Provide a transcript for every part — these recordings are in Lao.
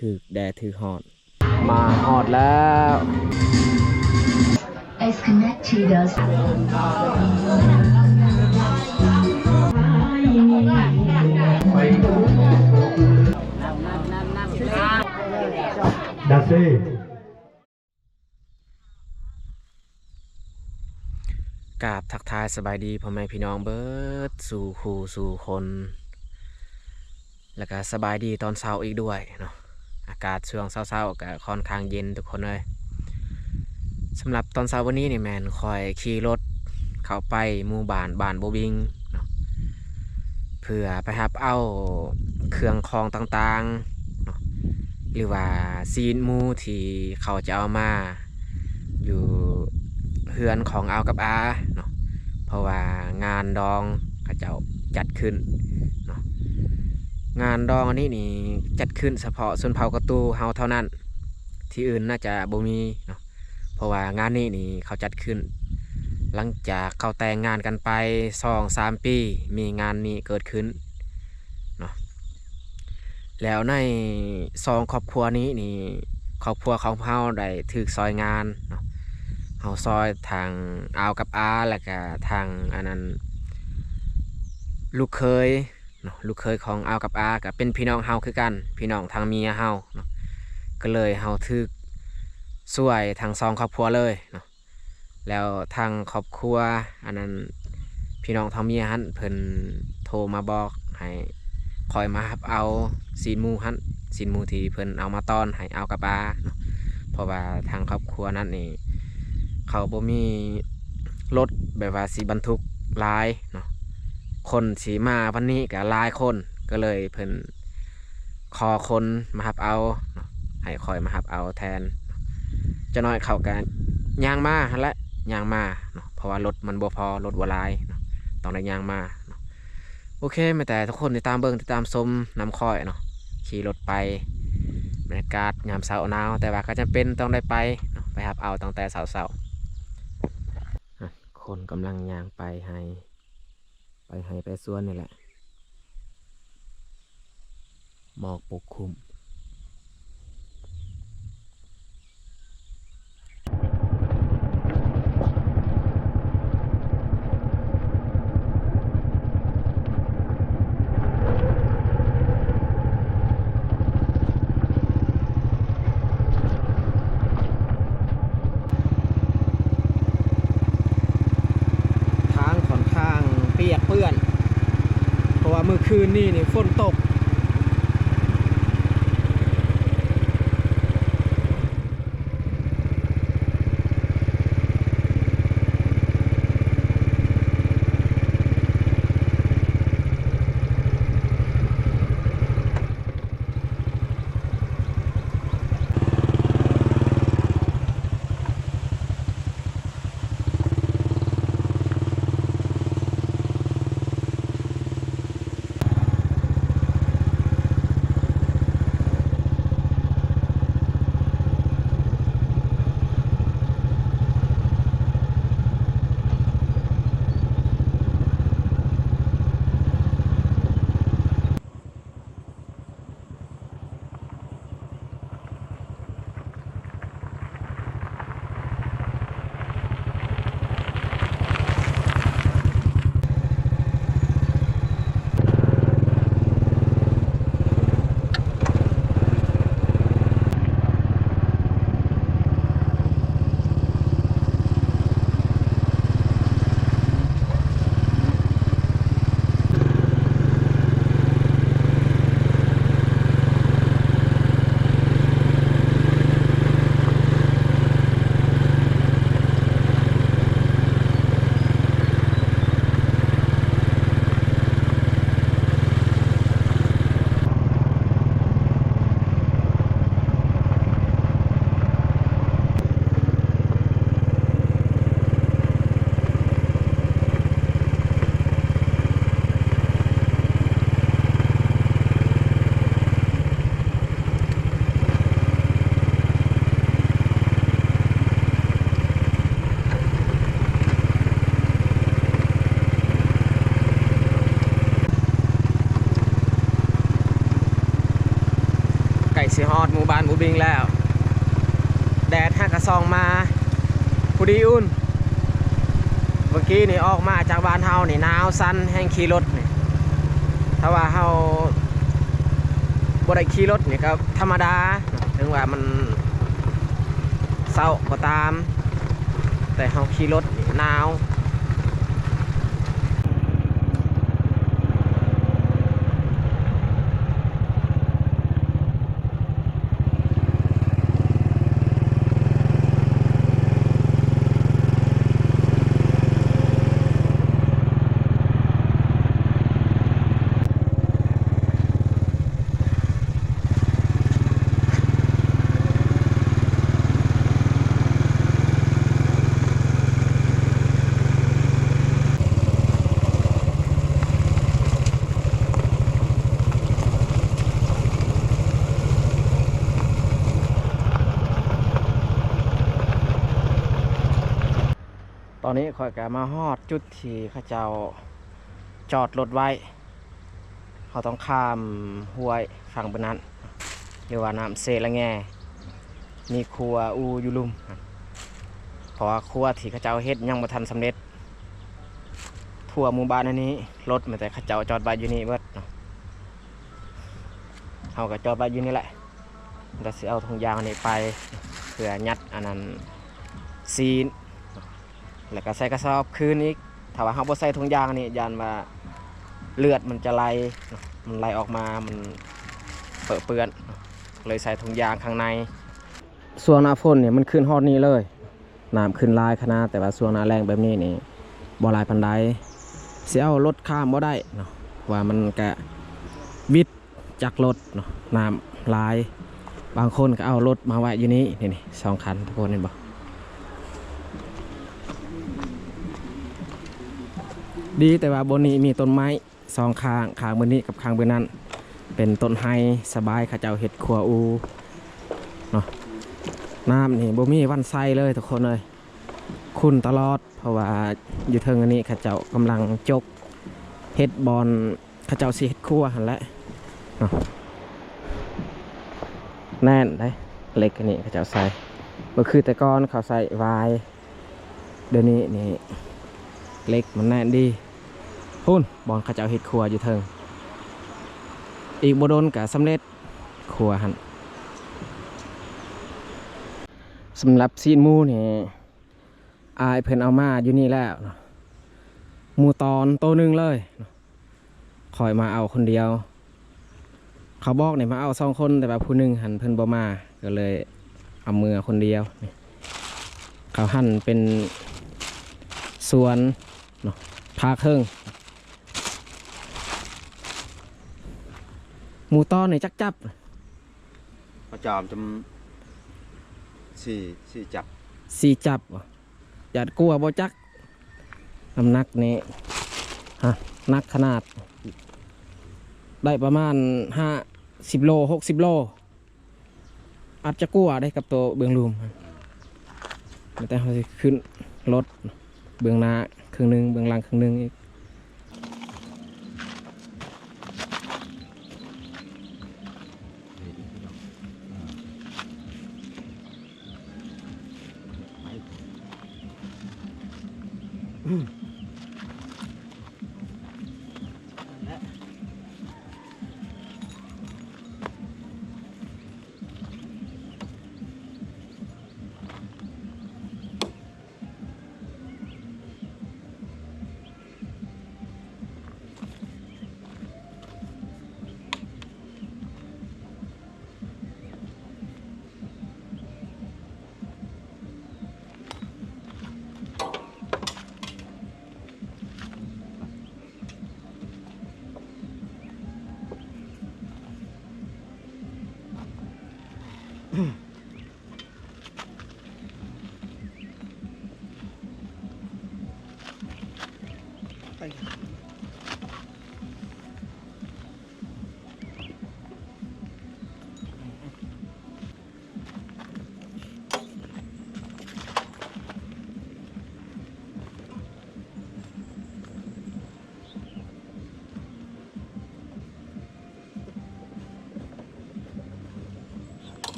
ຖືກແດດຖືກຮ້ອນ. ມາຮອດແລ້ວ. Escondidos. ກາບທັກທາຍສະບາຍດີພໍ່ແມ່ພີ່ນ້ອງເບິດສູ່ຄູ່ສູ່ຄົນ ແລ້ວກະສະບາຍດີຕອນເຊົ້າອີກດ້ວຍເນາະ. ອາກາດຊ່ວງເຊົ້າໆກະຄ່ອນຂ້າງເຢັນທຸກຄົນເອີຍ. ສຳລັບຕອນເຊົ້າມື້ນີ້ນີ້ແມ່ນຂ້ອຍຂີ່ລົດເຂົ້າໄປໝູ່ບ້ານ ບ້ານບົວບິງເນາະ ເພື່ອໄປຮັບເອົາເຄື່ອງຂອງຕ່າງໆເນາະ ຫຼືວ່າຊີ້ນໝູທີ່ເຂົາຈະເອົາມາຢູ່ເຮືອນຂອງອາວກັບອາເນາະ ເພາະວ່າງານດອງເຂົາເຈົ້າຈັດຂຶ້ນເນາະ. ງານດອງອັນນີ້ນີ້ຈັດຂຶ້ນສະເພາະຊົນເຜົ່າກະຕູເຮົາເທົ່ານັ້ນ ທີ່ອື່ນໜ້າຈະບໍ່ມີເນາະ. ເພາະວ່າງານນີ້ນີ້ເຂົາຈັດຂຶ້ນຫຼັງຈາກເຂົາແຕ່ງງານກັນໄປສອງສາມປີ ມີງານນີ້ເກີດຂຶ້ນເນາະ. ແລ້ວໃນສອງຄອບຄົວນີ້ນີ້ ຄອບຄົວຂອງເຮົາໄດ້ຖືກຊ່ອຍງານເນາະ ເຮົາຊ່ອຍທາງອາວກັບອາ ແລ້ວກະທາງອັນນັ້ນ ລູກເຂີຍ ເນາະ ລູກເຂີຍຂອງອາວກັບອາ ກະເປັນພີ່ນ້ອງເຮົາຄືກັນ ພີ່ນ້ອງທາງເມຍເຮົາເນາະ ກະເລີຍເຮົາຖືກຊ່ວຍທັງສອງຄອບຄົວເລີຍເນາະ. ແລ້ວທາງຄອບຄົວອັນນັ້ນ ພີ່ນ້ອງທາງເມຍຫັ້ນ ເພິ່ນໂທມາບອກໃຫ້ຂ້ອຍມາຮັບເອົາຊີ້ນໝູຫັ້ນ ຊີ້ນໝູທີ່ເພິ່ນເອົາມາຕ້ອນໃຫ້ອາວກັບອາເນາະ ເພາະວ່າທາງຄອບຄົວນັ້ນນີ້ ເຂົາບໍ່ມີລົດແບບວ່າຊິບັນທຸກຫຼາຍເນາະ ຄົນຊິມາວັນນີ້ກະຫຼາຍຄົນ ກະເລີຍເພິ່ນຂໍຄົນມາຮັບເອົາເນາະ ໃຫ້ຂ້ອຍມາຮັບເອົາແທນ. ຈັກໜ້ອຍເຂົາກະຍ່າງມາຫັ້ນແຫຼະ ຍ່າງມາເນາະ ເພາະວ່າລົດມັນບໍ່ພໍ ລົດບໍ່ຫຼາຍເນາະ ຕ້ອງໄດ້ຍ່າງມາເນາະ. ໂອເຄ ແມ່ນແຕ່ທຸກຄົນຕິດຕາມເບິ່ງ ຕິດຕາມຊົມນຳຂ້ອຍເນາະ ຂີ່ລົດໄປ ບັນຍາກາດຍາມເຊົ້າໜາວ ແຕ່ວ່າກະຈຳເປັນຕ້ອງໄດ້ໄປເນາະ ໄປຮັບເອົາຕັ້ງແຕ່ເຊົ້າໆ. ອະ ຄົນກຳລັງຍ່າງໄປໄຮ່ ໄປໄຮ່ໄປສວນນີ້ແຫຼະ ໝອກປົກຄຸມ. ທາງຂ້ອນຂ້າງປຽກເປື້ອນ ເພາະວ່າມື້ຄືນນີ້ນີ້ຝົນຕົກ. ໂ ໃກ້ຊິຮອດໝູ່ບ້ານບູບິງແລ້ວ ແດດຫາກະສ່ອງມາພໍດີອຸ່ນ. ເມື່ອກີ້ນີ້ອອກມາຈາກບ້ານເຮົານີ້ໜາວສັ່ນແຮງ ຂີ່ລົດນີ້. ຖ້າວ່າເຮົາບໍ່ໄດ້ຂີ່ລົດນີ້ກໍທຳມະດາ ເຖິງວ່າມັນເຊົ້າກໍຕາມ ແຕ່ເຮົາຂີ່ລົດນີ້ໜາວ. ຕອນນີ້ຂ້ອຍກໍມາຮອດຈຸດທີ່ເຂົາເຈົ້າຈອດລົດໄວ້. ເຮົາຕ້ອງຂ້າມຫ້ວຍຝັ່ງບຶງນັ້ນ ຫຼືວ່ານ້ຳເຊລະແງ ມີຂົວອູຢູ່ລຸ່ມ. ເພາະວ່າຂົວທີ່ເຂົາເຈົ້າເຮັດຍັງບໍ່ທັນສຳເລັດ. ທົ່ວໝູ່ບ້ານອັນນີ້ ລົດມີແຕ່ເຂົາເຈົ້າຈອດໄວ້ຢູ່ນີ້ເບິດເນາະ. ເຮົາກໍຈອດໄວ້ຢູ່ນີ້ແຫຼະ. ແລ້ວຊິເອົາຖົງຢາງອັນນີ້ໄປ ເພື່ອຍັດອັນນັ້ນ ຊີ້ນ ແລ້ວກໍໃສ່ກະສອບຄືນອີກ. ຖ້າວ່າເຮົາບໍ່ໃສ່ຖົງຢາງອັນນີ້ ຢ້ານວ່າເລືອດມັນຈະໄຫຼເນາະ ມັນໄຫຼອອກມາ ມັນເປິເປື້ອນເນາະ ເລີຍໃສ່ຖົງຢາງຂ້າງໃນ. ຊ່ວງໜ້າຝົນນີ້ມັນຂຶ້ນຮອດນີ້ເລີຍ. ນ້ຳຂຶ້ນຫຼາຍຂະໜາດ, ແຕ່ວ່າຊ່ວງໜ້າແລ້ງແບບນີ້ນີ້ບໍ່ຫຼາຍປານໃດ. ຊິເອົາລົດຂ້າມບໍ່ໄດ້ເນາະ, ເພາະວ່າມັນກະວິດຈັກລົດເນາະ, ນ້ຳຫຼາຍ. ບາງຄົນກໍເອົາລົດມາໄວ້ຢູ່ນີ້, ນີ້ໆ ສອງຄັນ, ທຸກຄົນເຫັນບໍ່? ດີແຕ່ວ່າບ່ອນນີ້ມີຕົ້ນໄມ້ ສອງຂ້າງ, ຂ້າງເບື້ອງນີ້ກັບຂ້າງເບື້ອງນັ້ນ ເປັນຕົ້ນໄຮ. ສະບາຍ ເຂົາເຈົ້າເຮັດຂົວອູເນາະ. ນ້ຳນີ້ບໍ່ມີວັນໃສເລີຍ ທຸກຄົນເອີຍ, ຂຸ່ນຕະຫຼອດ. ເພາະວ່າຢູ່ເທິງອັນນີ້ ເຂົາເຈົ້າກຳລັງຈົກເຮັດບ່ອນເຂົາເຈົ້າຊິເຮັດຄົວຫັ້ນແຫຼະເນາະ. ແໜ້ນເດ້ ເຫຼັກອັນນີ້ເຂົາເຈົ້າໃສ່, ບໍ່ຄືແຕ່ກ່ອນເຂົາໃສ່ຫວາຍ. ດຽວນີ້ນີ້ເຫຼັກມັນແໜ້ນດີ. ພຸ້ນ ບ່ອນເຂົາເຈົ້າເຮັດຄົວຢູ່ເທິງ, ອີກບໍ່ດົນກະສຳເລັດຄົວຫັ້ນ. ສຳລັບຊີ້ນໝູນີ້ ອ້າຍເພິ່ນເອົາມາຢູ່ນີ້ແລ້ວເນາະ, ໝູຕອນໂຕໜຶ່ງເລີຍເນາະ. ຂ້ອຍມາເອົາຄົນດຽວ, ເຂົາບອກນີ້ມາເອົາສອງຄົນ ແຕ່ວ່າຜູ້ໜຶ່ງຫັ້ນເພິ່ນບໍ່ມາ ກໍເລີຍເອົາເມືອຄົນດຽວ. ເຂົາຫັ້ນເປັນສວນເນາະ, ພາເຄິ່ງ. ໝູຕອນນີ້ຈັກຈັບ? ປະຈຳຈຳ ສີ່ ສີ່ຈັບ ສີ່ຈັບບໍ່? ຢ້ານກົວບໍ່ຈັກ. ນ້ຳໜັກນີ້ ຮະ ໜັກຂະໜາດ, ໄດ້ປະມານຫ້າສິບໂລ ຫົກສິບໂລ. ອາດຈະກົວເດ້ກັບໂຕເບື້ອງລຸ່ມ, ແຕ່ເຮົາຊິຂຶ້ນລົດເບື້ອງໜ້າເຄິ່ງໜຶ່ງ ເບື້ອງຫຼັງເຄິ່ງໜຶ່ງອີກ.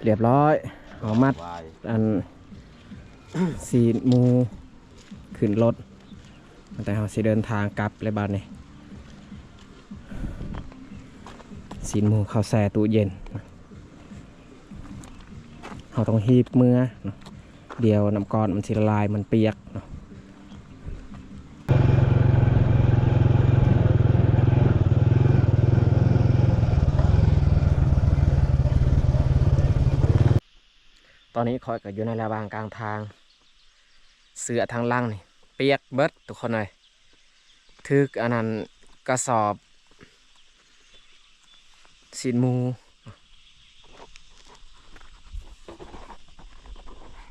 ຮຽບຮ້ອຍ ເອົາມັດ ອັນ ຊີ້ນໝູຂຶ້ນລົດ ແຕ່ເຮົາຊິເດີນທາງກັບແລ້ວບາດນີ້ ຊີ້ນໝູເຂົ້າແຊ່ຕູ້ເຢັນ ເຮົາຕ້ອງຮີບເມືອເນາະ ດຽວນ້ຳກ້ອນມັນຊິລະລາຍ ມັນປຽກເນາະ. ຕອນນີ້ຂ້ອຍກໍຢູ່ໃນລະຫວ່າງກາງທາງ ເສື້ອທາງຫຼັງນີ້ປຽກເບິດທຸກຄົນເອີຍ ຖືກອັນນັ້ນ ກະສອບ ຊີ້ນໝູ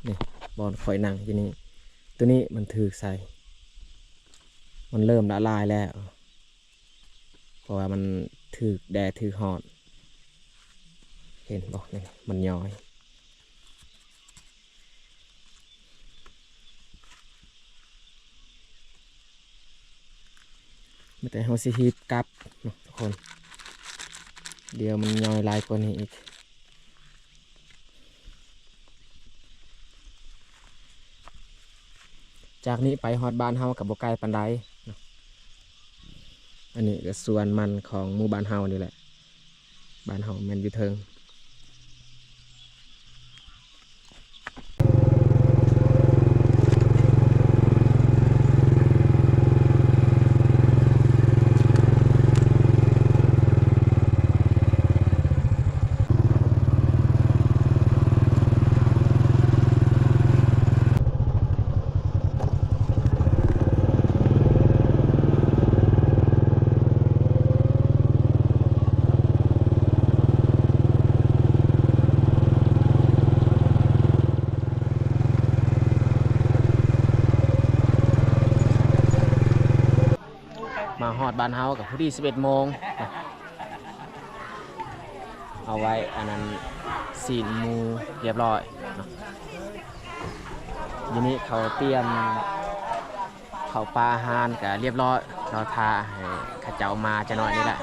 ນີ້ ບ່ອນຂ້ອຍນັ່ງຢູ່ນີ້ ໂຕນີ້ມັນຖືກໃສ່ ມັນເລີ່ມລະລາຍແລ້ວ ເພາະວ່າມັນຖືກແດດຖືກຮ້ອນ ເຫັນບໍ່ ນີ້ມັນຍ້ອຍ. ມີແຕ່ເຮົາຊິຮີບກັບເນາະທຸກຄົນ ດຽວມັນຍ້ອຍຫຼາຍກວ່ານີ້ອີກ. ຈາກນີ້ໄປຮອດບ້ານເຮົາກໍບໍ່ໄກປານໃດເນາະ ອັນນີ້ກໍສວນມັນຂອງໝູ່ບ້ານເຮົານີ້ແຫຼະ. ບ້ານເຮົາແມ່ນຢູ່ເທິງ. ມາຮອດບ້ານເຮົາກໍພໍດີສິບເອັດໂມງ. ເອົາໄວ້ອັນນັ້ນ ຊີ້ນໝູຮຽບຮ້ອຍເນາະ. ດຽວນີ້ເຂົາຕຽມເຂົ້າປາອາຫານກະຮຽບຮ້ອຍ ລໍຖ້າໃຫ້ເຂົາເຈົ້າມາຈັກໜ້ອຍນີ້ແຫຼະ.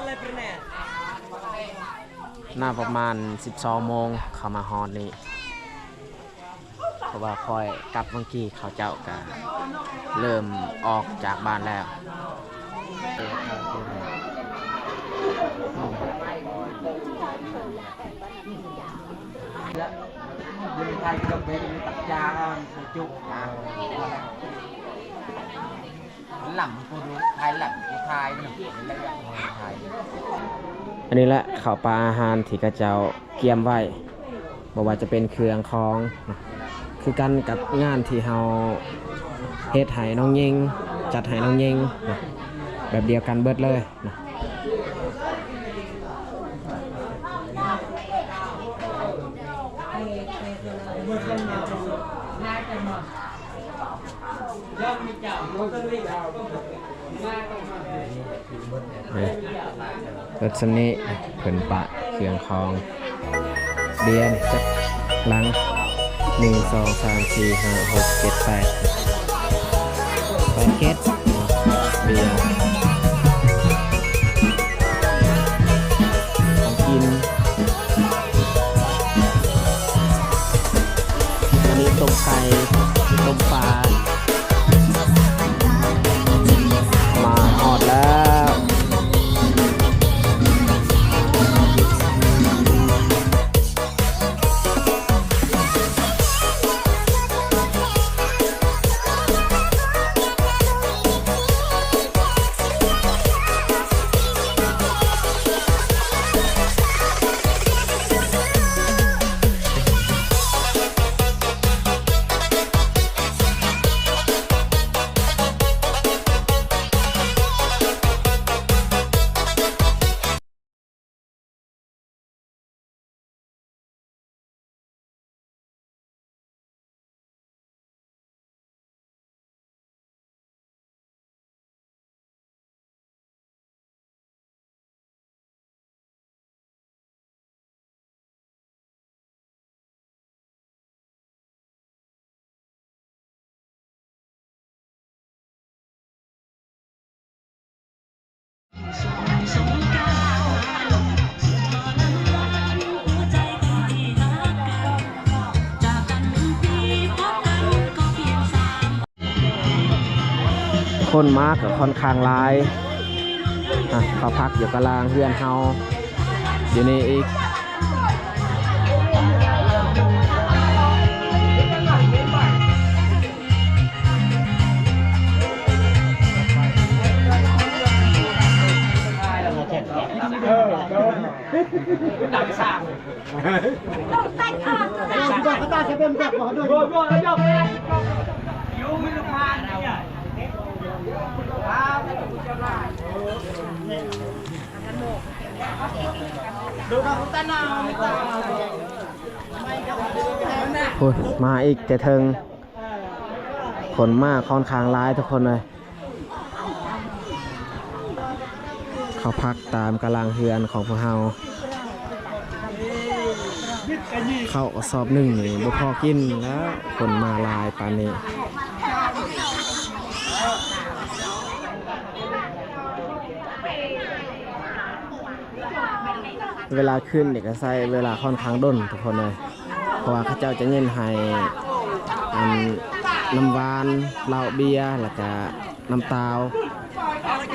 ໜ້າປະມານສິບສອງໂມງເຂົາມາຮອດນີ້. ເພາະວ່າຂ້ອຍກັບວັງກີ້ ເຂົາເຈົ້າກະເລີ່ມອອກຈາກບ້ານແລ້ວ. ອັນນີ້ແຫຼະເຂົ້າປາອາຫານທີ່ເຂົາເຈົ້າກຽມໄວ້ ບໍ່ວ່າຈະເປັນເຄື່ອງຂອງ ຄືກັນກັບງານທີ່ເຮົາເຮັດໃຫ້ນ້ອງຍິງ ຈັດໃຫ້ນ້ອງຍິງ ແບບດຽວກັນເບິດເລີຍ. ເອີ ເບິດສ່ຳນີ້ ເພິ່ນປະເຄື່ອງຂອງ ເບຍນີ້ຈັກຫຼັງ ໜຶ່ງ ສອງ ສາມ ສີ່ ຫ້າ ຫົກ ເຈັດ ແປດ ແປດເກັດ ເບຍ ຂອງກິນ. ອັນນີ້ຕົ້ມໄກ່ ຕົ້ມປາ ມາຮອດແລ້ວ. ຄົນມາກໍຄ່ອນຂ້າງຫຼາຍ. ອ່ະ ເຂົາພັກຢູ່ກະລາງເຮືອນເຮົາຢູ່ນີ້ອີກ. ພຸ້ນ ມາອີກແຕ່ເທິງ. ຄົນມາຄ່ອນຂ້າງຫຼາຍທຸກຄົນເລີຍ. ເຂົ້າພັກຕາມກະລາງເຮືອນຂອງພວກເຮົາ. ເຂົ້າກະສອບໜຶ່ງນີ້ບໍ່ພໍກິນແລ້ວ ຄົນມາຫຼາຍປານນີ້. ເວລາຂຶ້ນນີ້ກະໃຊ້ເວລາຄ່ອນຂ້າງດົນທຸກຄົນເລີຍ ເພາະວ່າເຂົາເຈົ້າຈະຍື່ນໃຫ້ ອັນ ນ້ຳຫວານ ເຫຼົ້າເບຍ ແລ້ວກະນ້ຳຕາວ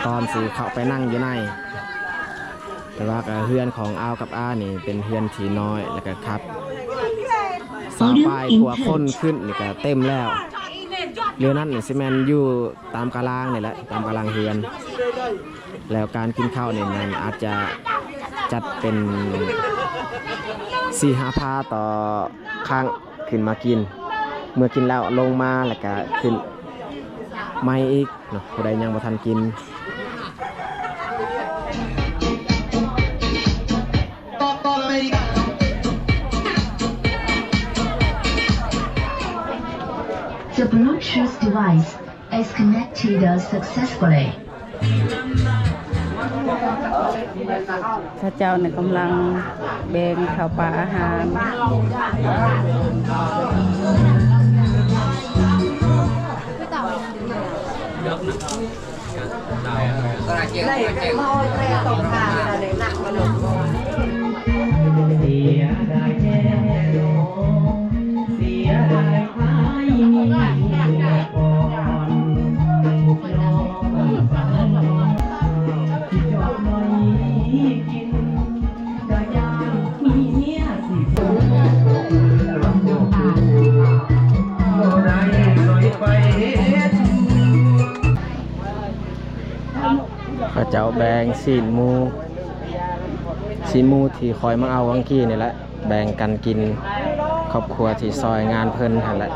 ຕອນຊິເຂົ້າໄປນັ່ງຢູ່ໃນ. ແຕ່ວ່າກະເຮືອນຂອງອາວກັບອານີ້ເປັນເຮືອນທີ່ນ້ອຍ ແລ້ວກະຄັບ ຊາວປາຍກວ່າຄົນ ຂຶ້ນນີ້ກະເຕັມແລ້ວ. ເຮືອນນັ້ນນີ້ຊິແມ່ນຢູ່ຕາມກະລາງນີ້ແຫຼະ ຕາມກະລາງເຮືອນ. ແລ້ວການກິນເຂົ້ານີ້ແມ່ນອາດຈະຈັດເປັນສີ່ຫ້າພາຕໍ່ຄັ້ງ ຂຶ້ນມາກິນ. ເມື່ອກິນແລ້ວລົງມາ ແລ້ວກະຂຶ້ນໃໝ່ອີກເນາະ ຜູ້ໃດຍັງບໍ່ທັນກິນ. The Bluetooth device is connected successfully. ເຂົາເຈົ້ານີ້ກຳລັງແບ່ງເຂົ້າປາອາຫານ. ເຂົາເຈົ້າແບ່ງຊີ້ນໝູ ຊີ້ນໝູທີ່ຂ້ອຍມາເອົາຫວ່າງກີ້ນີ້ແຫຼະ ແບ່ງກັນກິນ ຄອບຄົວທີ່ຊ່ອຍງານເພິ່ນຫັ້ນແຫຼະ.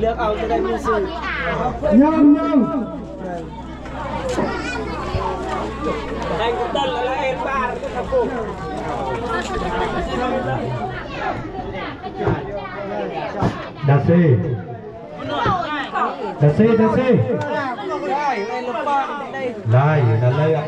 ເລືອກເອົາຕົວໃດມີຊື່. ຍັງ ຍັງ ດາເຊ ດາເຊ ດາເຊ ໄດ້ຢູ່ນັ້ນເລີຍ.